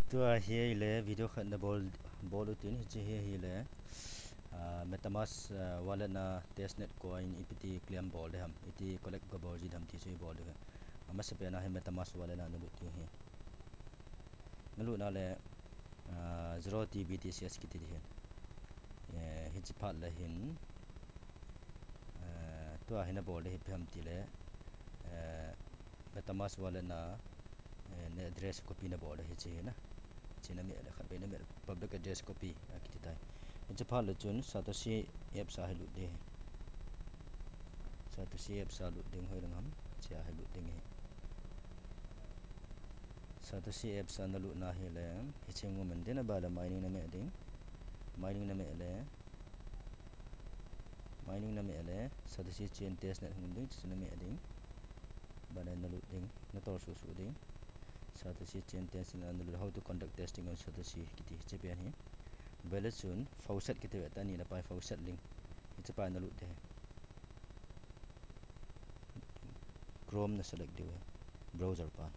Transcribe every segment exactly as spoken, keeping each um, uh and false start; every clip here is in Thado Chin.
Tua hi le video khat na bol, bol utin, hiche hi, hi le, ah, MetaMask, ah, wallet na testnet coin ipiti claim bol de ham, iti collect go bol ji de ham ti chu i bol de. Amasapen a hi MetaMask wallet na na lut ding hi. Na lut na le, ah, zero T B T C S kiti di hin. Eh, hiche phat le hin, eh, tua hi na bol de hi ipi ham ti le, eh, MetaMask wallet na, eh, na address copy na bol de hiche hi na. Hiche na meh le khat vei na meh le public address copy, ah, kiti tai. Hiche phat le chun Satoshi apps a hi lut de. Satoshi apps a lut ding hoi le ngam, hiche a hi lut ding hi. Satoshi apps a na lut na hi le, hiche ngum in ding a ba le mining na meh ding. Mining na meh le, mining na meh le, Satoshi chain testnet hung ding, chu na meh ding. Ba le na lut ding, na tol suh suh ding. Satoshi chain testnet na lut, how to conduct testing on Satoshi kiti, hiche pen hi. Ba le chun, faucet kiti ve ta ni na pai faucet link. Hiche pai na lut de. Chrome na select diu, browser pan.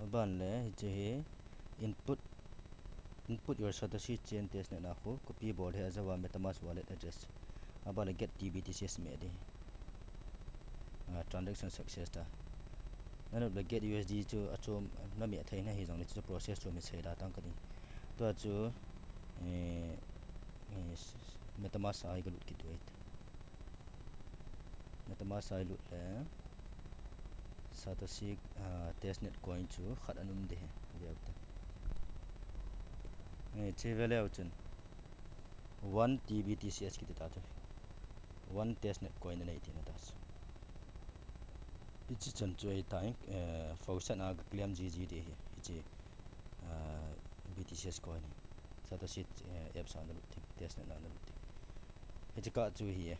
Aban le, hiche hi input, input your Satoshi chain testnet na khu, copy bol hi ajawa MetaMask wallet address. Aban le get T B T C S meh di. Ah, transaction success ta. Na lut le get U S D chu achom na meh thei na hi jong le chu process chu mi sei da tang ka ding. Tua chu, eh, eh, s-, s-, MetaMask a hi ka lut kit u. MetaMask a hi lut le Satoshi, ah, testnet coin chu khat ana um de hi. Veu ta. Eh, che ve leu chun. One T B T C S kiti ta chu. One testnet coin na nei tina ta chu. Hiche chan chu ei ta, eh, faucet a ka claim ji ji de hi. Hiche, ah, B T C S coin hi. Satoshi, eh, apps a na lut ding, testnet na na lut ding. Hiche kah chu hi, eh,